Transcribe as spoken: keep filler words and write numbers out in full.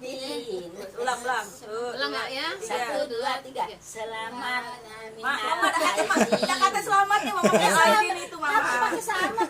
Ulang, ulang. Ulang, Mak, ya. Satu, dua, tiga. Selamat. Mak, Mama dah kata, Mak. Dah kata selamat ni, Mama. Ya, ini tu, Mama. Pakai selamat.